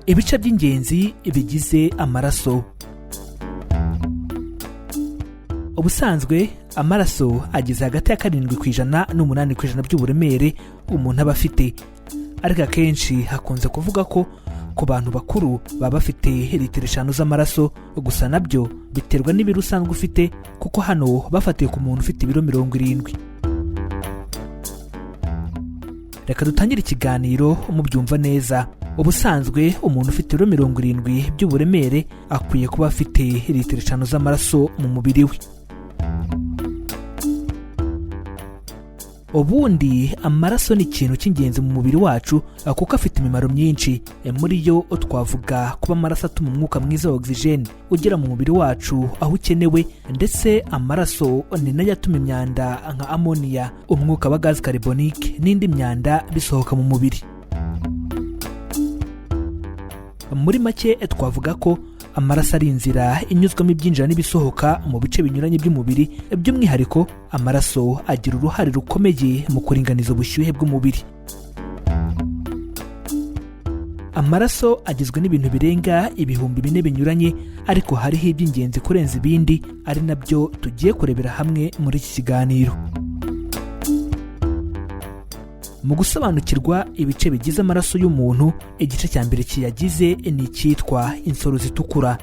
Ibice by'ingenzi bigize amaraso. Ubusanzwe amaraso ageze hagati ya 7% n'8% by'uburemere umuntu aba afite, ariko akenshi hakunze kuvuga ko ku bantu bakuru baba bafite litiro 5 z'amaraso. Gusa nabyo biterwa n'ibiro usanzwe ufite, kuko hano bafatiye ku muntu ufite ibiro 70. Reka dutangire ikiganiro mubyumva neza. Ubusanzwe umuntu ufite ibiro 70 by'uburemere akwiye kuba afite litiro 5 z'amaraso mu mubiri we. Ubundi amaraso ni ikintu cy'ingenzi mu mubiri wacu kuko afite imimaro myinshi. Muri yo twavuga kuba amaraso atuma umwuka mwiza wa ogisijeni ugera mu mubiri wacu aho ukenewe, ndetse amaraso ni nayo atuma imyanda nka amoniya, umwuka wa gazi karibonike n'indi myanda bisohoka mu mubiri. Muri make twavuga ko amaraso ari inzira inyuzwamo ibyinjira n'ibisohoka mu bice binyuranye by'umubiri. By'umwihariko amaraso agira uruhare rukomeye mu kuringaniza ubushyuhe bw'umubiri. Amaraso agizwe n'ibintu birenga 4000 binyuranye, ariko hariho iby'ingenzi kurenza ibindi, ari nabyo tugiye kurebera hamwe muri iki kiganiro. Mu gusobanukirwa ibice bigize amaraso y'umuntu, igice cya mbere kiyagize ni icyitwa insoro zitukura.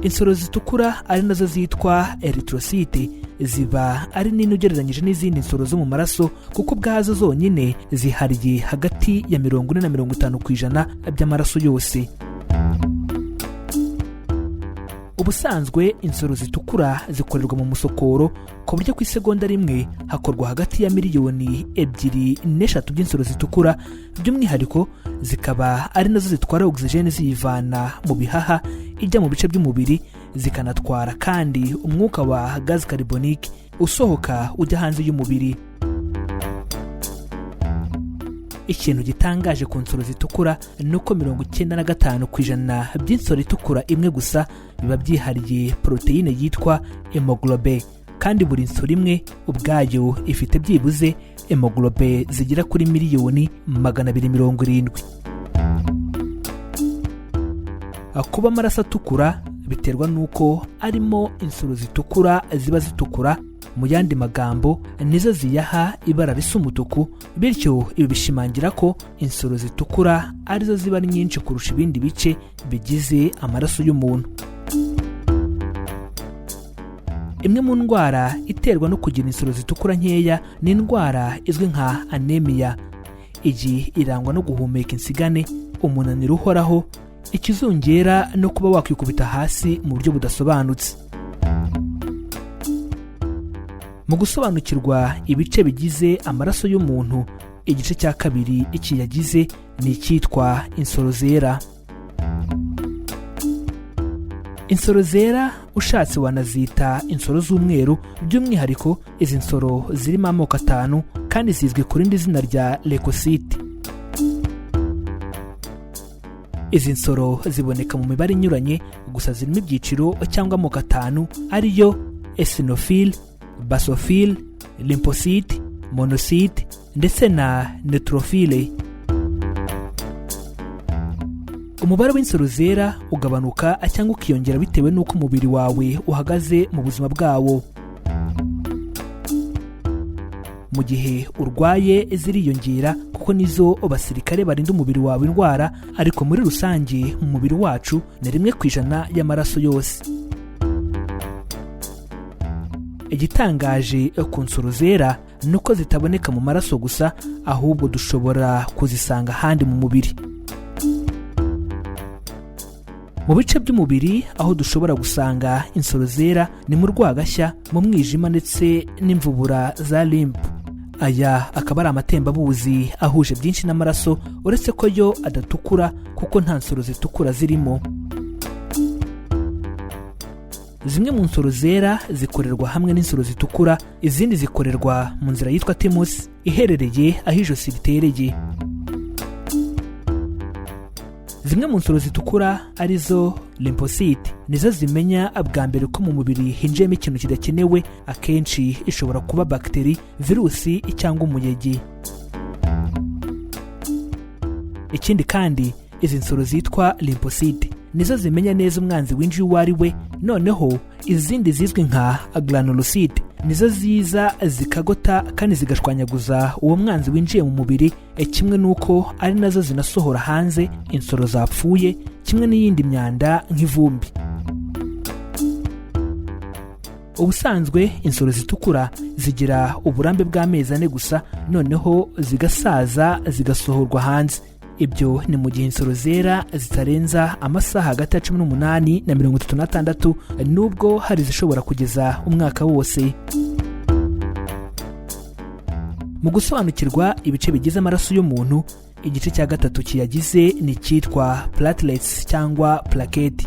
Insoro zitukura, ari nazo zitwa erythrocyte, ziba ari nini ugereranyije n'izindi nsoro zo mu maraso, kuko ubwazo zonyine zihariye hagati ya 40 na 50% by'amaraso yose. Ubusanzwe insoro zitukura zikorerwa mu musokoro, ku buryo ku isegonda rimwe hakorwa hagati ya miliyoni 2 n'3 by'insoro zitukura. By'umwihariko zikaba ari nazo zitwara ogisijeni ziyivana mu bihaha ijya mu bice by'umubiri, zikanatwara kandi umwuka wa gazi karibonike usohoka ujya hanze y'umubiri. Ikintu gitangaje ku nsoro zitukura ni uko 95% by'insoro itukura imwe gusa biba byihariye poroteyine yitwa hemoglobe, kandi buri nsoro imwe ubwayo ifite byibuze hemoglobe zigera kuri 270,000,000. Kuba amaraso atukura biterwa n'uko arimo insoro zitukura ziba zitukura, mu yandi magambo nizo ziyaha ibara risa umutuku. Bityo ibi bishimangira ko insoro zitukura arizo ziba ari nyinshi kurusha ibindi bice bigize amaraso y'umuntu. Imwe mu ndwara iterwa no kugira insoro zitukura nkeya ni indwara izwi nka anemiya. Iyi irangwa no guhumeka insigane, umunaniro uhoraho, ikizungera no kuba wakwikubita hasi mu buryo budasobanutse. Mu gusobanukirwa ibice bigize amaraso y'umuntu, igice cya kabiri ikiyagize ni icyitwa insoro zera. Insoro zera ushatse wanazita insoro z'umweru. By'umwihariko izi nsoro zirimo amoko 5 kandi zizwi ku rindi zina rya lekosite. Izi nsoro ziboneka mu mibare inyuranye, gusa zirimo ibyiciro cyangwa amoko 5 ariyo eosinophile, basophile, lymphocyte, monocyte ndetse na neutrophile. Umubare w'insoro zera ugabanuka cyangwa ukiyongera bitewe n'uko umubiri wawe uhagaze mu buzima bwawo. Mu gihe urwaye ziriyongera, kuko nizo basirikare barinda umubiri wawe indwara, ariko muri rusange mu mubiri wacu ni 1% y'amaraso yose. Igitangaje ku nsoro zera ni uko zitaboneka mu maraso gusa, ahubwo dushobora kuzisanga ahandi mu mubiri. Mu bice by'umubiri aho dushobora gusanga insoro zera ni mu rwagashya, mu mwijima ndetse n'imvubura za limpu. Aya akaba ari amatembabuzi ahuje byinshi n'amaraso, uretse ko yo adatukura kuko nta nsoro zitukura zirimo. Zimwe mu nsoro zera zikorerwa hamwe n'insoro zitukura, izindi zikorerwa mu nzira yitwa timusi iherereye aho ijosi ritereye. Zimwe mu nsoro zitukura arizo lymphocyte nizo zimenya bwa mbere ko mu mubiri hinjiyemo ikintu kidakenewe, akenshi ishobora kuba bagiteri, virusi cyangwa umuyege. Ikindi kandi, izi nsoro zitwa lymphocyte nizo zimenya neza umwanzi winjiye uwo ari we. Noneho izindi zizwi nka granulocyte nizo ziza zikagota kandi zigashwanyaguza uwo mwanzi winjiye mu mubiri, kimwe n'uko ari nazo zinasohora hanze insoro zapfuye kimwe n'iyindi myanda nk'ivumbi. Ubusanzwe insoro zitukura zigira uburambe bw'amezi 4 gusa, noneho zigasaza zigasohorwa hanze. Ibyo ni mu gihe insoro zera zitarenza amasaha hagati ya 18 na 36, nubwo hari izishobora kugeza umwaka wose. Mu gusobanukirwa ibice bigize amaraso y'umuntu, igice cya gatatu kiyagize ni icyitwa platelets cyangwa plaquette.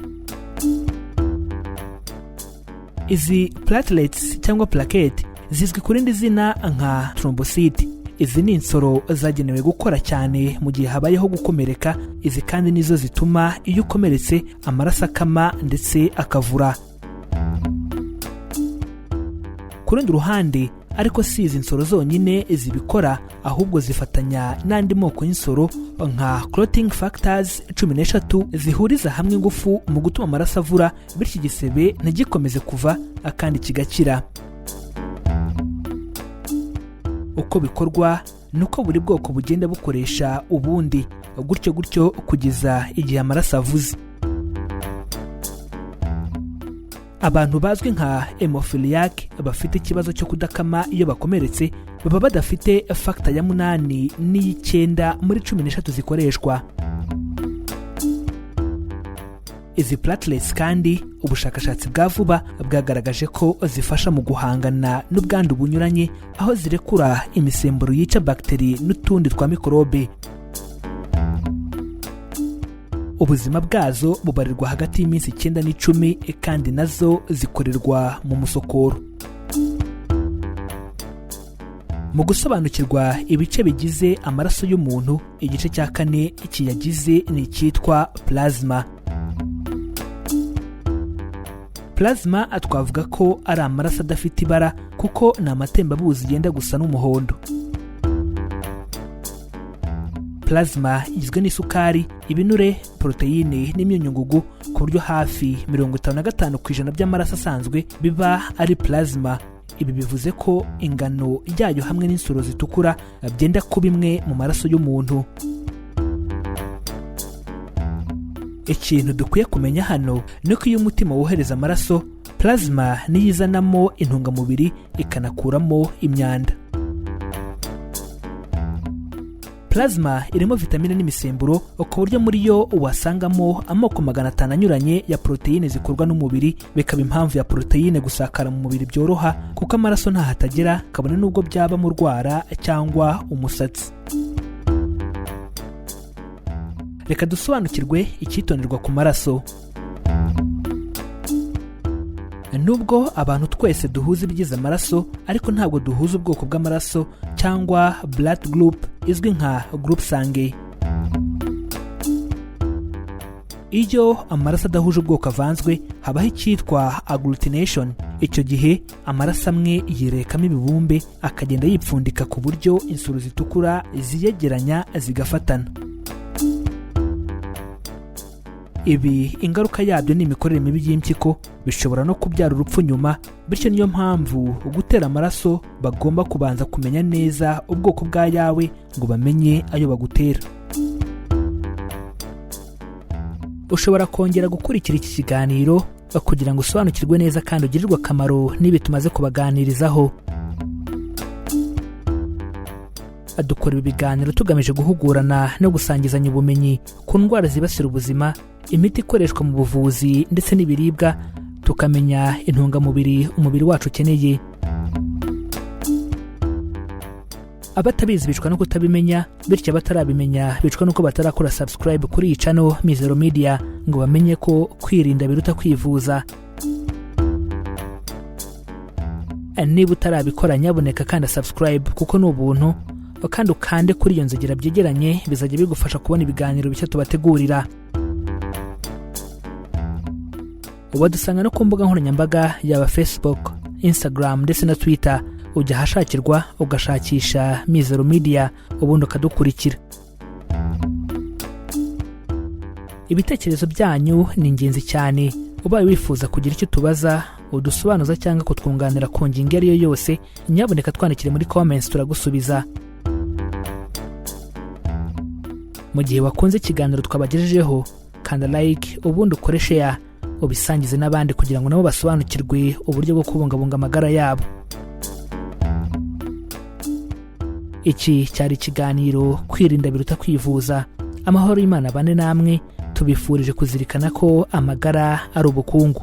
Izi platelets cyangwa plaquette zizwi ku rindi zina nka thrombocyte. Izi ni insoro zagenewe gukora cyane mu gihe habayeho gukomereka. Izi kandi nizo zituma iyo ukomeretse amaraso akama ndetse akavura. Ku rundi ruhande ariko, si izi nsoro zonyine zibikora, ahubwo zifatanya n'andi moko y'insoro nka clotting factors 13 zihuriza hamwe ingufu mu gutuma amaraso avura, bityo igisebe ntigikomeze kuva kandi kigakira. Uko bikorwa ni uko buri bwoko bugenda bukoresha ubundi, gutyo gutyo kugeza igihe amaraso avuze. Abantu bazwi nka hémophiliaque bafite ikibazo cyo kudakama iyo bakomeretse baba badafite factor ya 8 n'iy'icyenda muri 13 zikoreshwa. Izi platelets kandi ubushakashatsi bwa vuba bwagaragaje ko zifasha mu guhangana n'ubwandu bunyuranye, aho zirekura imisemburo yica bagiteri n'utundi twa mikorobe. Ubuzima bwazo bubarirwa hagati y'iminsi 9 n'icumi, kandi nazo zikorerwa mu musokoro. Mu gusobanukirwa ibice bigize amaraso y'umuntu, igice cya kane kiyagize ni icyitwa plasma. Plasma twavuga ko ari amaraso adafite ibara, kuko ni amatembabuzi yenda gusa n'umuhondo. Plasma igizwe n'isukari, ibinure, poroteyine n'imyunyungugu, ku buryo hafi 55% by'amaraso asanzwe biba ari plasma. Ibi bivuze ko ingano yayo hamwe n'insoro zitukura byenda kuba imwe mu maraso y'umuntu. Ikintu dukwiye kumenya hano ni uko iyo umutima wohereza amaraso, plasma niyo izanamo intungamubiri ikanakuramo imyanda. Plasma irimo vitamine n'imisemburo, ku buryo muri yo wasangamo amoko 500 anyuranye ya poroteyine zikorwa n'umubiri, bikaba impamvu ya poroteyine gusakara mu mubiri byoroha, kuko amaraso ntaho atagera, kabone n'ubwo byaba mu rwara cyangwa umusatsi. Reka dusobanukirwe icyitonderwa ku maraso. Nubwo abantu twese duhuza ibigize amaraso, ariko ntabwo duhuza ubwoko bw'amaraso cyangwa blood group izwi nka groupe sanguin. Iyo amaraso adahuje ubwoko avanzwe, habaho icyitwa agglutination. Icyo gihe amaraso amwe yirekamo ibibumbe akagenda yipfundika, ku buryo insoro zitukura ziyegeranya zigafatana. Ibi ingaruka yabyo ni imikorere mibi y'impyiko, bishobora no kubyara urupfu nyuma. Bityo niyo mpamvu gutera amaraso bagomba kubanza kumenya neza ubwoko bw'ayawe ngo bamenye ayo bagutera. Ushobora kongera gukurikira iki kiganiro kugira ngo usobanukirwe neza kandi ugirirwe akamaro n'ibi tumaze kubaganirizaho. Dukora ibi biganiro tugamije guhugurana no gusangizanya ubumenyi ku ndwara zibasira ubuzima, imiti ikoreshwa mu buvuzi ndetse n'ibiribwa, tukamenya intungamubiri umubiri wacu ukeneye. Abatabizi bicwa no kutabimenya, bityo abatarabimenya bicwa nuko batarakora subscribe kuri iyi channel Mizero Media ngo bamenye ko kwirinda biruta kwivuza. Niba utarabikora nyabuneka kanda subscribe kuko ni ubuntu, kandi ukande kuri iyo nzogera byegeranye, bizajya bigufasha kubona ibiganiro bishya tubategurira. Wadusanga no ku mbuga nkoranyambaga yaba Facebook, Instagram ndetse na Twitter. Ujya ahashakirwa ugashakisha Mizero Media ubundi ukadukurikira. Ibitekerezo byanyu ni ingenzi cyane. Ubaye wifuza kugira icyo utubaza, udusobanuza cyangwa kutwunganira ku ngingo iyo ari yo yose, nyabuneka twandikire muri comments, turagusubiza. Mu gihe wakunze ikiganiro twabagejejeho, kanda like, ubundi ukore share, ubisangize n'abandi kugira ngo nabo basobanukirwe uburyo bwo kubungabunga amagara yabo. Iki cyari ikiganiro Kwirinda Biruta Kwivuza. Amahoro y'Imana bane namwe. Tubifurije kuzirikana ko amagara ari ubukungu.